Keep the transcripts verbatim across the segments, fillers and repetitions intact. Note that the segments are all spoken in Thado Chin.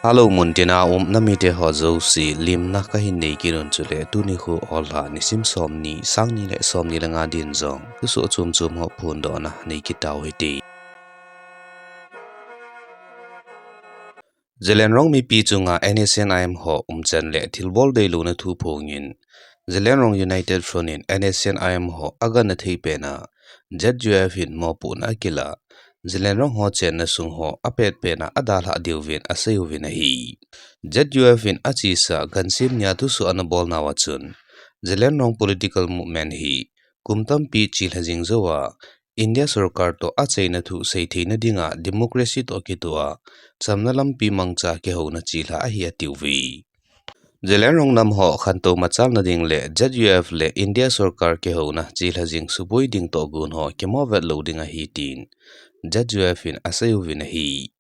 Hello, muntina um namite ho jouse, limna kahin nei kit un chule, tuni khu Ola nisim somni, sangni le somni le nga din jong thusoh chom chom ho phondohna nei kit tau hite. Zeliangrong mipi chunga N S C N I M ho umchan le thilbol deilouna thu phongin, Zeliangrong United Front in N S C N I M ho agangthei pena Z U F in mopohna akilah, Zeliangrong ho chenna sung ho apet pena adalhah diuvin aseiuvin ahi. Z U F in achesa gansim nia thusoh anabolnauva chun, Zeliangrong political movement hi kum tampi chelha jing jouva, India sorkar toh achaina thu seitheina dinga democracy toh kitoh a, chamna lampi mangcha kihouna chelha ahi atiuve. Zeliangrong nam ho khantou machalna ding le Z U F le India sorkar kihouna chelha jing suboi ding tohgon ho kimovet lou ding ahi tin Z U F in aseiuvin ahi.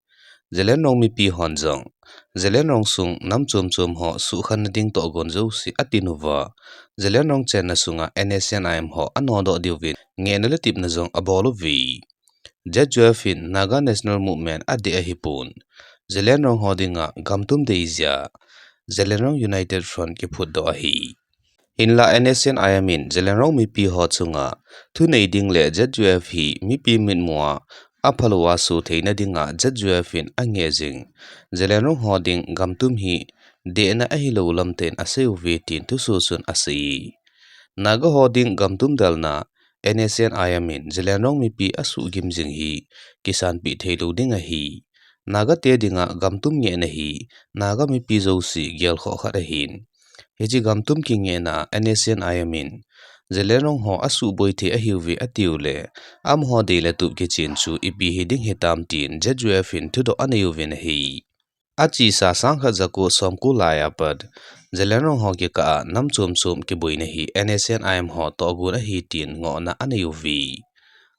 Zeliangrong mipi hon jong, Zeliangrong sung nam chom chom ho suhkhanna ding tohgon jouse atin uva, Zeliangrong chenna sunga N S C N I M ho anodoh diuvin ngehna le tepna jong aboluve. Z U F in Naga National Movement adih ahipon, Zeliangrong ho dinga gamtum deijia, Zeliangrong United Front kiphutdoh ahi. Hinlah N S C N I M in Zeliangrong mipi ho chunga thunei ding le Z U F hi mipi mitmua aphalouva suhtheina dinga Z U F in angeh jing, Zeliangrong ho ding gamtum hi dehna ahilou lamtah in aseiuve tin thusoh chun asei. Naga ho ding gamtum delna N S C N I M in Zeliangrong mipi asuhgim jing hi kisanpeh theilou ding ahi. Naga te dinga gamtum ngehna hi Naga mipi jouse gelkhoh khat ahin. Hiche gamtum kingehna N S C N I M in Zeliangrong ho asuhboi thei ahiuve atiule, amaho dei le tup kichen chu ipi hiding hitam tin Z U F in thudoh aneiuvin ahi. Achesa sangkhat jako somko laiya pat, Zeliangrong ho kikah a nam chom chom kiboina hi N S C N I M ho tohgon ahi tin ngohna aneiuve.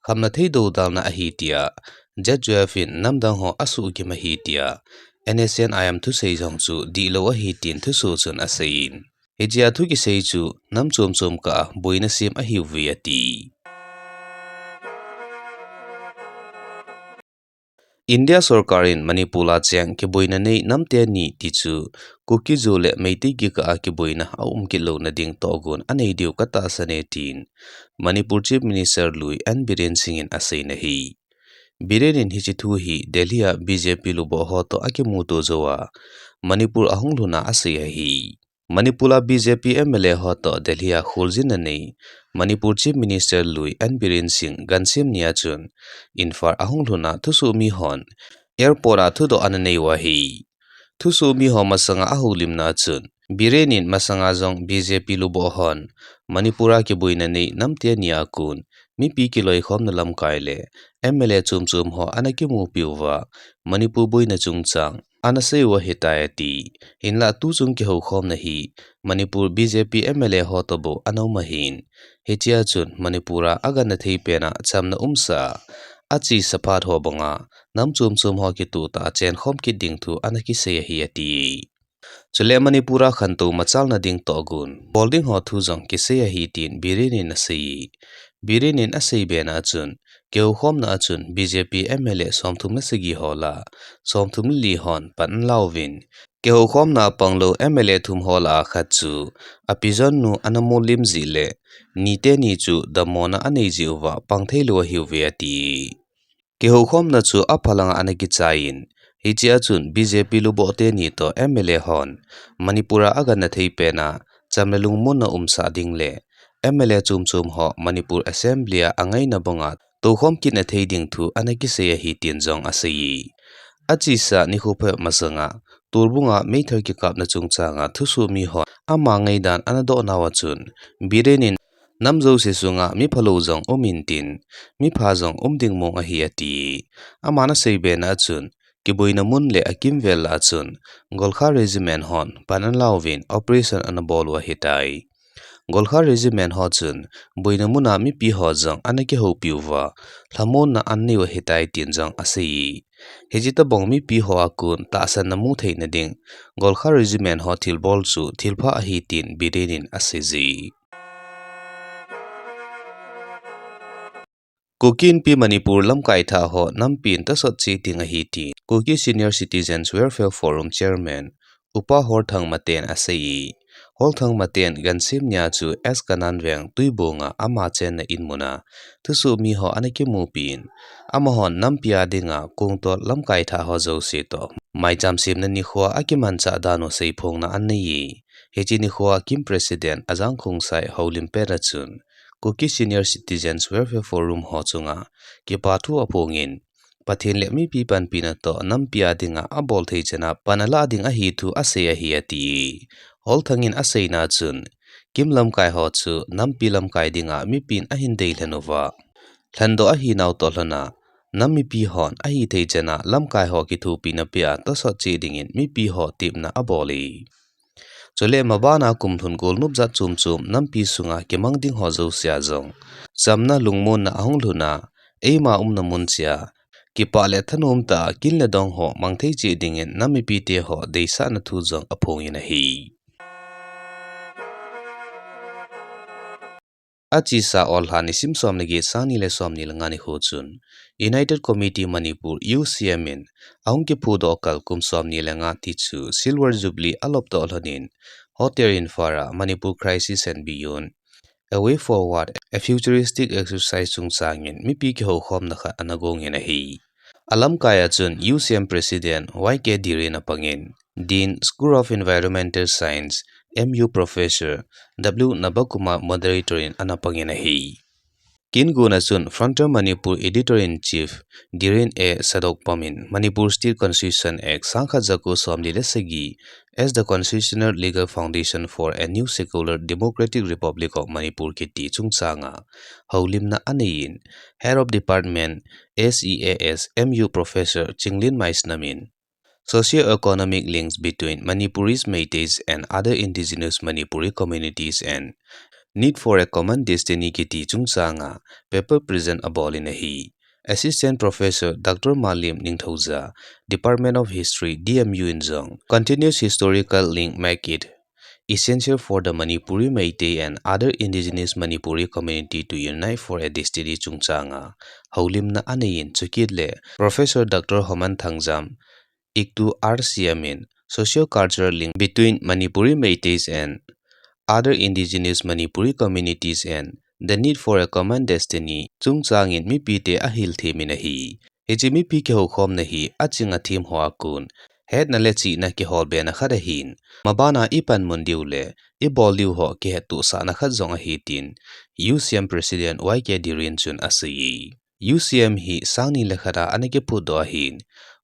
Khamna thei dodalna ahi tia Z U F in namdang ho asuhgim ahi tia N S C N I M thusei jong chu dihlou ahi tin thusoh chun aseiyin. Hichea thu kisei chu nam chom chom kah a boina sem ahiuve ati. India sorkar in Manipur a cheng kiboina nei nam teni tichu Kuki-Zo le Meitei kikah a kiboina aum kit louna ding tohgon anei diu katahsan e tin Manipur Chief Minister lui N Biren Singh in aseina ahi. Biren in hiche thu hi Delhi a B J P luboh ho toh akimuto jouva Manipur ahung lhun a asei ahi. Manipur a B J P M L A ho toh Delhi a kholjinna nei Manipur Chief Minister lui N Biren Singh gansim nia chun Imphal ahung lhun a thusoh mi hon airport a thudoh ana neiu ahi. Thusoh mi ho masanga ahoulimna chun Biren in masanga jong B J P luboh hon Manipur a kiboina nei nam teni a kon mipi kiloikhomna lamkai le M L A chom chom ho ana kimupiuva Manipur boina chungchang ana seiu ahitai ati. Hinlah tuchung kihoukhomna hi Manipur B J P M L A ho toh bou ana um ahin. Hichea chun Manipur a agangthei pena chamna umsa a, achesa phat ho banga nam chom chom ho kitoh tah a chenkhom kit ding thu ana kisei ahi ati. Chule Manipur a khantou machalna ding tohgon bol ding ho thu jong kisei ahi tin Biren in asei. Biren in asei bena chun, kihoukhomna a chun B J P M L A somthum le sagi ho lah a somthum le li hon pan analauvin, kihoukhomna a panglou M L A thum ho lah a khat chu apijon nu ana molim jeh le ni teni chu dammona anei jeh uva pang theilou ahiuve ati. Kihoukhomna chu aphalanga ana kichaiyin, hichea chun B J P luboh teni toh M L A hon Manipur a agangthei pena cham le lungmonna umsah ding le M L A chom chom ho Manipur Assembly a angaina banga toukhom kitna thei ding thu ana kisei ahi tin jong asei. Achesa nikho phabep masanga Torbung a meithal kikapna chungchanga thusoh mi hon ama ngaidan ana dohnauva chun, Biren in nam jouse sunga miphalou jong um intin, mipha jong um ding mong ahi ati. Aman asei bena chun, kiboina mun le akimvel lah a chun Gorkha Regiment hon pan analauvin operation ana bol u ahitai. Gorkha Regiment ho chun boina mun a mipi ho jong ana kihoupiuva, lhamonna ana neiu ahitai tin jong asei. Hiche tobang mipi ho a kon tahsanna mu theina ding Gorkha Regiment ho thilbol chu thilpha ahi tin Biren in asei ji. Kuki Inpi Manipur lamkai thah ho nampin tosot cheh ding ahi tin Kuki Senior Citizens Welfare Forum Chairman Upa Holthang Maten asei e. Holthang Maten gansim nia chu S Kananveng Tuibong a ama chenna in muna thusoh mi ho ana kimupin, amahon nampi a dinga kongtol lamkai thah ho jouse toh maicham semna nikho a kimanchah dan u seiphongna anei e. Hiche nikho a KIM President Ajang Khongsai houlim pet a chun Kuki Senior Citizens Welfare Forum ho chunga kipa thu aphongin, Pathen le mipi panpina toh nampi a dinga abol thei chan a pan alah ding ahi thu asei ahi ati. Holthang in aseina chun, KIM lamkai ho chu nampi lamkai dinga mipin ahin deilhen uva, lhendoh ahinau toh lhona, nam mipi hon ahithei chan a lamkai ho kithopina pea tosot cheh dingin mipi ho tepna abol e. Chule mabana kum lhun golnop jat chom chom nampi sunga kimang ding ho jouse a jong chamna lungmonna ahung lhun a, eima umna mun cheh a kipah le thanom tah a kin le dong ho mang thei cheh dingin nam mipite ho deisahna thu jong aphongin ahi. Achesa Ollha nisim som le get, sang ni le som ni le nga nikho chun United Committee Manipur, U C M in ahung kiphudoh kal kum som ni le nga tichu Silver Jubilee alop toh lhonin Hotel Imphal a Manipur Crisis and Beyond, A Way Forward, a Futuristic Exercise chungchangin mipi kihoukhomna khat ana gongin ahi. Alamkai a chun U C M President Y K Dhiren apangin, Dean, School of Environmental Science, M U Professor W Nabakumar Moderator in ana pangin ahi. Kin gon a chun Frontier Manipur Editor-in-Chief Dhiren A Sadokpam in Manipur State Constitution Act sangkhat jako somli le sagi as the constitutional legal foundation for a new secular democratic Republic of Manipur kiti chungchanga houlimna aneiyin, Head of Department S E A S M U Professor Chinglin Maisnam in socio-economic links between Manipuris, Meiteis and other indigenous Manipuri communities and need for a common destiny kiti chungchanga paper present abolin ahi. Assistant Professor Doctor Malim Ningthouja, Department of History, D M U in jong, continuous historical link make it essential for the Manipuri, Meitei and other indigenous Manipuri community to unite for a destiny chungchanga houlimna aneiyin, chukit le Professor Doctor Homan Thangjam, I C T U R C M in socio-cultural link between Manipuri Meiteis and other indigenous Manipuri communities and the need for a common destiny chungchangin mipite ahil themin ahi. Hiche mipi kihoukhomna hi aching athem hoa kon hetna le chihna kiholbena khat ahin, mabana ipanmun diu le ibol diu ho kihettohsahna khat jong ahi tin U C M President Y K Dhiren chun asei e. U C M hi sang ni le khat a ana kiphutdoh ahin,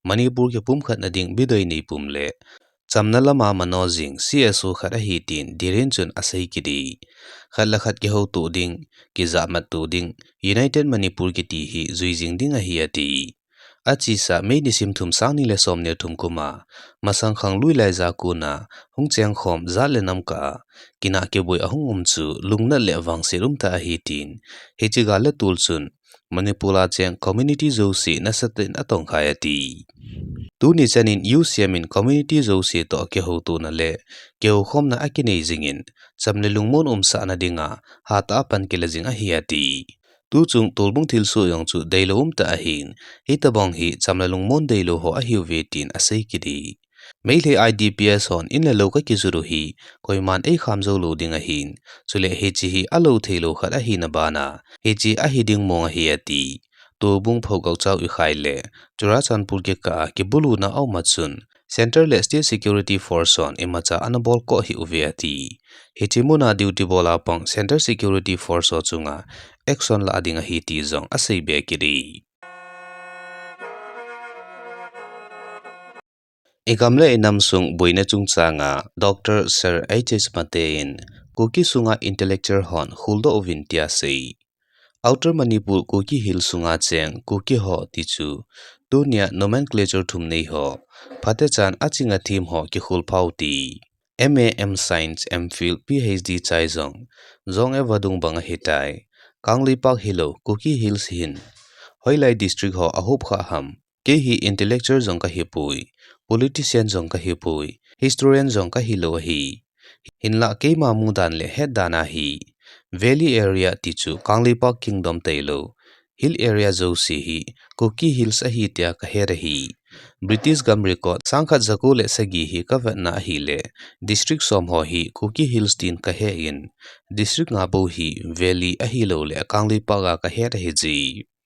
Manipur kipumkhatna ding bidoi neipum le chamna lama mano jing C S O khat ahi tin Dhiren chun asei kit e. Khat le khat kihoutoh ding, kijahmattoh ding, United Manipur kiti hi jui jing ding ahi ati. Achesa May nisim thum, sang ni le som ni le thum kum a masang khanglui laija kon a hung chengkhom jat le nam kah a kinah kiboi ahung um chu lungnat le vangset umtah ahi tin, hiche gal le tol chun Manipur a cheng community jouse nasatah in atongkhai ati. Tuni chanin U C M in community jouse toh kihoutona le kihoukhomna akinei jingin, cham le lungmon umsahna dinga hatah a pan kila jing ahi ati. Tuchung tolbung thilsoh jong chu deilou umtah ahin, hitobang hi cham le lungmon deilou ho ahiuve tin asei kit e. Meitei I D P S hon in le lou kakijot u hi koiman eikham joulou ding ahin, chule hiche hi alou theilou khat ahina bana hiche ahi ding mong ahi ati. Tolbung Phogakchao Ikhai le Churachandpur kikah a kibuluna aum a chun Centre le State Security Force hon imacha ana bolkoh hih uve ati. Hiche muna duty bol a pang Centre Security Force ho chunga action lah ding ahi ti jong aseibe kit e. Igam le inam sung boina chungchanga Doctor Sir H S Mate in Kuki sunga intellectual hon kholdoh uvin tia asei. Outer Manipur Kuki Hills sunga cheng Kuki ho tichu tunia nomenclature thum nei ho phatechan aching athem ho kikholphau ti. M A, M Science, M Phil, P H D chai jong jong e vadung bang ahitai. Kangleipak hilou Kuki Hills hin hoilai district ho ahop kha ham? Kei hi intellectual jong kahipoi, politician jong kahipoi, historian jong kahilou ahi. Hinlah keima mudan le hetdan a hi Valley area tichu Kangleipak Kingdom tailou hill area jouse hi Kuki Hills ahi tia kahet ahi. British gam record sangkhat jako le sagi hi kavetna ahile, district som ho hi Kuki Hills tin kahe in, district nga bou hi valley ahilou le kangleipak a kahet ahi ji.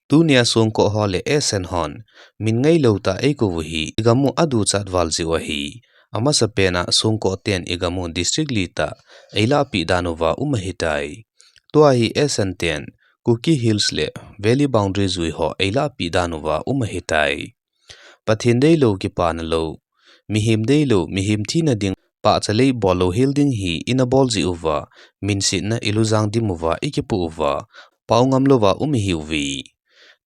Tunia songkoh ho le asen hon, min ngailou tah eikou u hi, igam u aduchat val jiu ahi. Amasapen a songkoh ten igam u district li tah eilahpeh dan uva um ahitai. Tua hi asen ten Kuki Hills le valley boundary jui ho eilahpeh dan uva um ahitai. Pathen deilou kipana lou, mihem deilou, mihem thina ding pahcha lei bol louhel ding hi ina bol jiu va, minsetna ilujang dim uva ikipoh uva, pao ngam louva um ihiuve.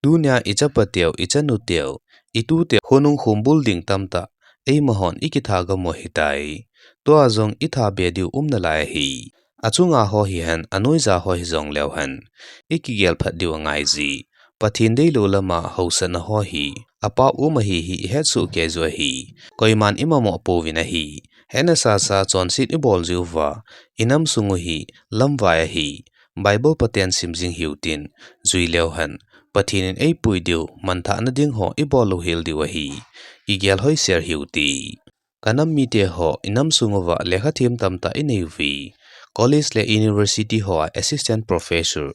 Tunia ichapateu, ichanuteu, ituteu khonung khombul ding tamtah eima hon ikitha gam u ahitai. Tua jong itha be diu um nalai ahi. Achunga ho hihen, anoija ho hijong leu hen, ikigel phat diu angai ji. Pathen deilou lama haosatna ho hi apao um ahi hi ihetsoh kei jiu ahi. Koiman imamo pouvin ahi. Hena sasa chonset ibol jiu va, inam sung u hi lamvai ahi. Bible paten sim jing hiu tin, jui leu hen, Pathen in eipui diu manthahna ding ho ibol louhel diu ahi. Kigel hoiser hiu ti. Kanam mite ho, inam sung uva lekha them tamtah inei uve. College le university ho a assistant professor,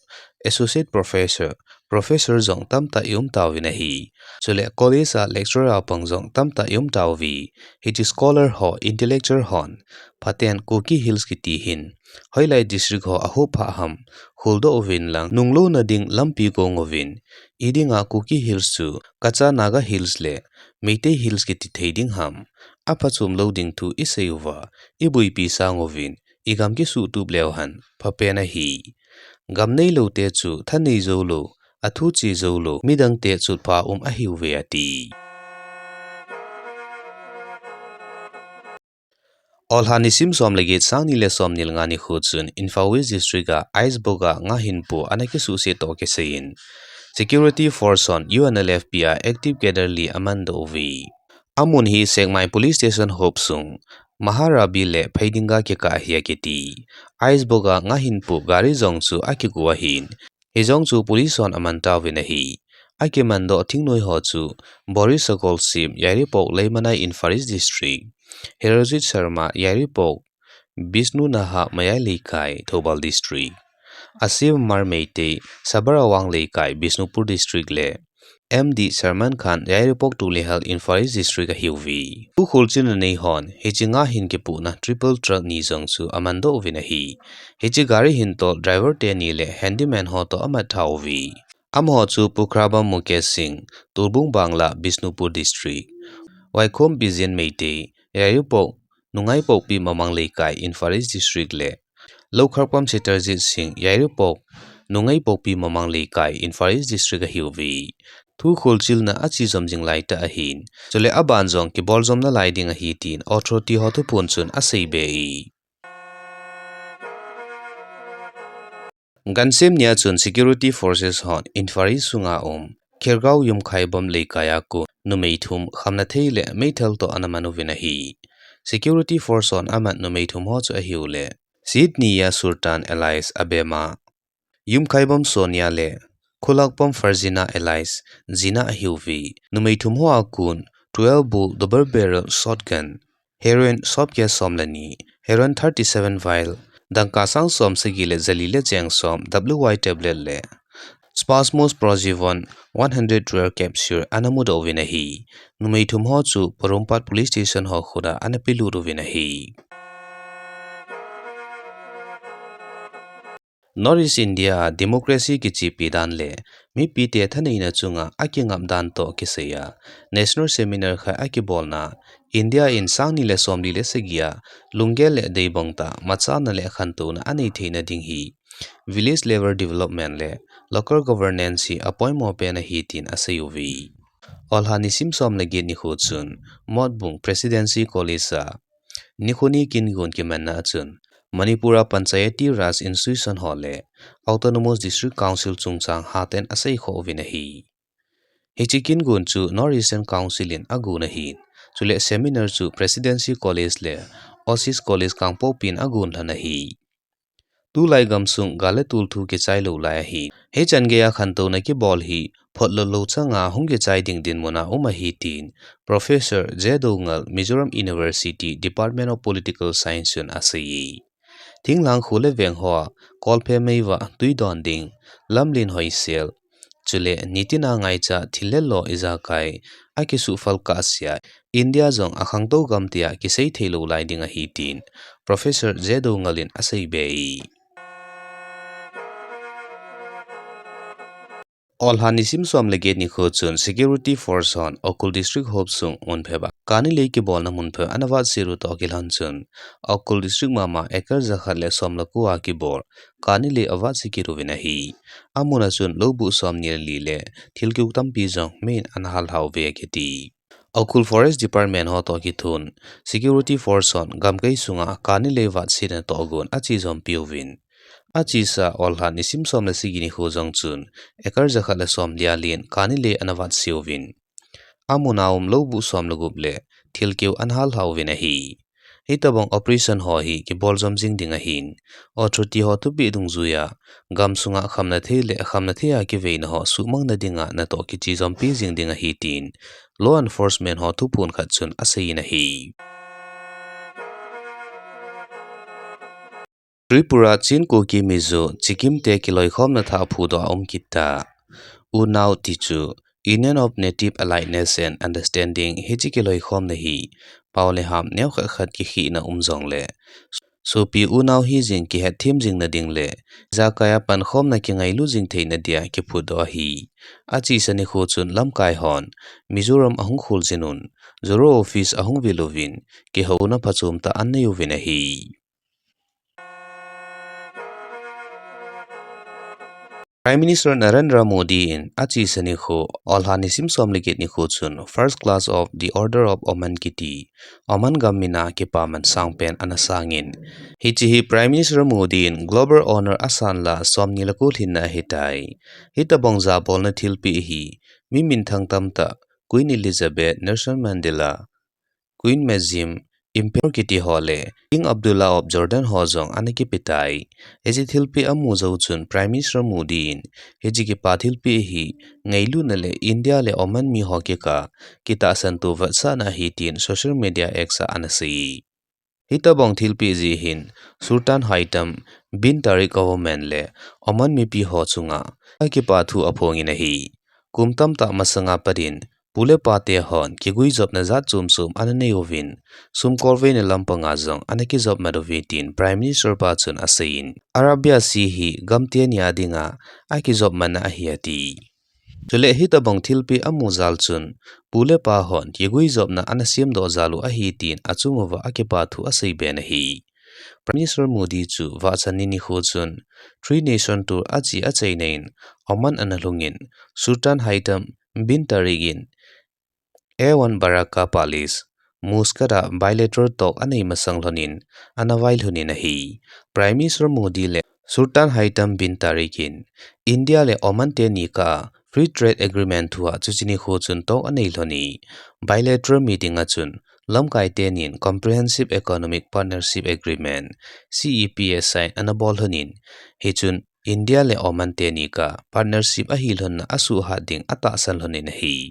associate professor, professor jong tamtah ium tauvin ahi. Chule college a lecturer pang jong tamtah ium tauve. Hiche scholar ho, intellectual hon, phaten Kuki Hills kiti hin hoilai district ho ahop pha ham, kholdoh uvin lang, nunglouna ding lampi gong uvin. Idinga Kuki Hills chu Kacha Naga Hills le Meitei Hills kiti thei ding ham. Aphachom lou ding thu isei uva, iboipi sang uvin, igam kisuhtup leu hen phapen ahi. Gam neilou te chu thanei joulou, athu che joulou, midang te chutpha um ahiuve ati. Olha nisim som le get, sang ni le som ni le nga nikho chun Imphal West District a Aibok a nga hinpo ana kisuhset toh kisai in, security force hon U N L F P a active cadre li amandoh uve. Amun hi Sekmai Police Station hop sung, Maharabi le Pheidinga kikah ahi akiti. Aibok a nga hinpo gari jong chu akigo ahin, hijong chu police hon aman tauvin ahi. Akimandoh thingnoi ho chu Boris Sagolsem, Yairipok Leimanai, Imphal East District, Hirojit Sharma, Yairipok Bishnu Nagar, Mayai Leikai, Thoubal District, Ashish Kumar Meitei, Sabar Awang Leikai, Bishnupur District le M D Sharman Khan, Yairipok Tulihal, Imphal East District ahiuve. Thu kholchilna nei hon hiche nga hin kipohna triple truck ni jong chu amandoh uvin ahi. Hiche gari hin toh driver teni le handyman ho toh amat tha uve. Amaho chu Pukhrabam Mukesh Singh, Torbung Bangla, Bishnupur District, Waikhom Bijen Meitei, Yairipok Nungaipokpi Mamang Leikai, Imphal East District le Loukharpam Satyajit Singh, Yairipok Nungaipokpi Mamang Leikai, Imphal East District ahiuve. Thu kholchilna achejom jing laitah ahin, chule aban jong kiboljom nalai ding ahi tin authority ho thuphon chun aseibe e. Gansim nia chun security forces hon Imphal sunga um Khergaon Yumkhaibam Leikai a kon numei thum khamnathei le meithal toh ana man uvin ahi. Security force hon amat numei thum ho chu ahiu le, Sitnia Sultan alias Abema, Yumkhaibam Sonia le Khulakpam Farzina alias Zina ahiuve. Numei thum ho a kon twelve bore double barrel shotgun, heroin sop kg som le ni, heroin thirty seven vial, dangka sang som sagi le jali le cheng som, W Y tablet le Spasmos Prozyvon one hundred twelve capsule ana mudoh uvin ahi. Numei thum ho chu Porompat Police Station ho khuta ana pelut uvin ahi. North East India a democracy kichepi dan le mipite thaneina chunga akingap dan toh kisai a national seminar khat akibolna, India in sang ni le somli le sagi a lunggel le deibang tah machalna le khantouna anei theina ding hi village level development le local governance hi apoimo pen ahi tin asei uve. Olha nisim som le get nikho chun Motbung Presidency College a nikho ni kin gon kimanna achun Manipur a Panchayati Raj institution ho le Autonomous District Council chungchang hatah in asei khoh uvin ahi. Hiche kin gon chu North Eastern Council in agon ahin, chule seminar chu Presidency College le Oasis College Kangpokpi in agon lhon ahi. Tulai gamsung gal le tul thu kichai lou lai ahi. Hichan geiya khantouna kibol hi phot lou lou changa hung kichai ding dinmun a um ahi tin Professor J Doungel, Mizoram University, Department of Political Science chun asei e. Thinglhang kho le veng hoa kolphe meivah tui don ding, lamlen hoisel, chule nitina ngaicha thil le lo ijakai akisuhphal kahsea India jong akhangtou gam tia kisei thei lou lai ding ahi tin Professor J Doungel in asei be e. Olha nisim som le get nikho chun security force hon Ukhrul district hopsung mun pheba kani lei kibolna mun phe ana vatsit u toh kilhon chun Ukhrul district mama acre jakhat le som le ko a kibol kani lei avatsit kit uvin ahi. Amun a chun loubuh som ni le li le thilkeu tampi jong mei in ana hal lhau ve akiti. Ukhrul Forest Department ho toh kithun, security force hon gamkai sunga kani lei vatsit na toh gon ache jompi uvin. Achesa Olha nisim som le sagi nikho jong chun acre jakhat le som li a len kani lei ana vatsit uvin. Amun a um loubuh som le gup le thilkeu ana hal lhau vin ahi. Hitobang operation ho hi kibol jom jing ding ahin, authority ho thupeh dungjuiya gamsunga khamna thei le khamna thei a kiveina ho suhmang na dinga natoh kiche jompi jing ding ahi tin law enforcement ho thuphon khat chun asei in ahi. Tripura, Chin, Kuki, Mizo, Sikkim te kiloikhomna thah phudoh a um kit ta. Unau tichu Union of Native Alliedness and Understanding hiche kiloikhomna hi pao le ham neokhat khat kikhehna um jongle sopi unau hijing kihetthem jing na ding le ijakai a pankhomna kingailu jing theina dia kiphutdoh ahi. Achesa nikho chun lamkai hon Mizoram ahung khol jin un, Zoro office ahung vil uvin, kihouna phachom tah anei uvin ahi. Prime Minister Narendra Modi in achesa nikho, Olha nisim som le get nikho chun First Class of the Order of Oman kiti Oman gam mina kipaman sangpen ana sangin, hiche hi Prime Minister Modi in Global Honor asan la somni le ko lhinna ahitai. Hitobang jabolna thilpeh hi mi minthang tamtah Queen Elizabeth, Nelson Mandela, Queen Maxim, Emperor kiti ho le King Abdullah of Jordan ho jong ana kipe tai. Hiche thilpeh amu jou chun Prime Minister Modi in hiche kipa thilpeh hi ngailutna le India le Oman mi ho kikah a kitahsan to vetsahna ahi tin social media X a ana sei. Hitobang thilpeh jeh hin Sultan Haitham bin Tariq government le Oman mipi ho chunga akipa thu aphongin ahi. Kum tamtah masanga pat in pu le pa te hon kiguijopna jat chom chom ana nei uvin, sum kolveina lampanga jong ana kijop mat uve tin Prime Minister pa chun aseiyin, Arabia Sea hi gam teni a dinga akijop matna ahi ati. Chule hitobang thilpeh amu jal chun pu le pa hon kiguijopna ana semdoh jal u ahi tin achung uva akipa thu asei ben ahi. Prime Minister Modi chu vahchan ni nikho chun Three Nation Tour ache achaina in Oman ana lhungin, Sultan Haitham bin Tariq in A one Baraka Palace, Muscat a bilateral talk anei masang lhonin ana vailhunin ahi. Prime Minister Modi le Sultan Haitham bin Tariq in India le Oman teni kah a Free Trade Agreement thua chuche nikho chun talk anei lhon e. Bilateral meeting a chun lamkai tenin Comprehensive Economic Partnership Agreement, C E P A sign ana bol lhonin, hichun India le Oman teni kah a partnership ahilhonna asuhhat ding atahsan lhonin ahi.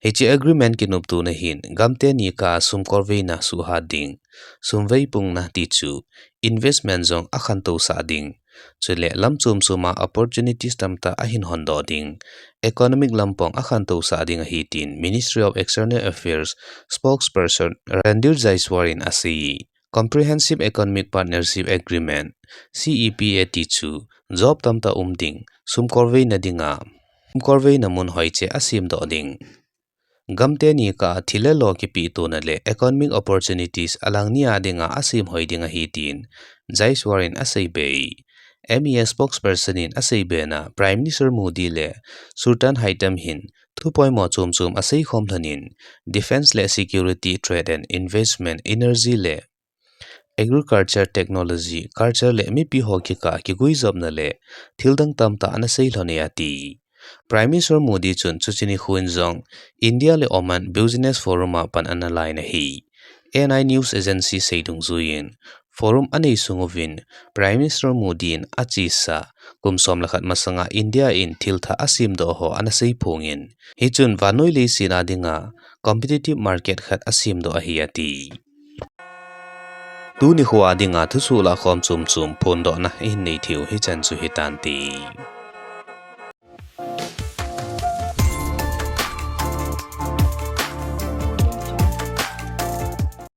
Hiche agreement kinoptona hin gam teni kah a sum kolveina suhhat ding, sum veipungna tichu investment jong akhantousah ding, chule lam chom choma opportunities tamtah ahin hondoh ding, economic lampang akhantousah ding ahi tin Ministry of External Affairs spokesperson Randhir Jaiswal in asei. Comprehensive Economic Partnership Agreement, C E P A tichu job tamtah um ding, sum kolveina dinga, sum kolveina mun hoiche asemdoh ding, gam teni kah a thil le lo kipehtona le economic opportunities alang nia dinga asemhoi ding ahi tin Jaiswal in asei be. M E A spokesperson in asei bena Prime Minister Modi le Sultan Haitham hin thu poimo chom chom aseikhom lhonin, defence le security, trade and investment, energy le agriculture, technology, culture le mipi ho kikah a kiguijopna le thildang tamtah ana sei lhon e ati. Prime Minister Modi chun chuche nikho in jong India le Oman Business Forum a pan ana lain ahi. N I News Agency sei dungjuiyin, forum anei sung uvin Prime Minister Modi in achesa kum som le khat masanga India in thil thah asemdoh ho ana seiphongin, hichun vannoi leiset a dinga competitive market khat asemdoh ahi ati. Tuni khoa dinga thusoh lahkhom chomchom phondohna ihin nei theiu hichan chu hitante.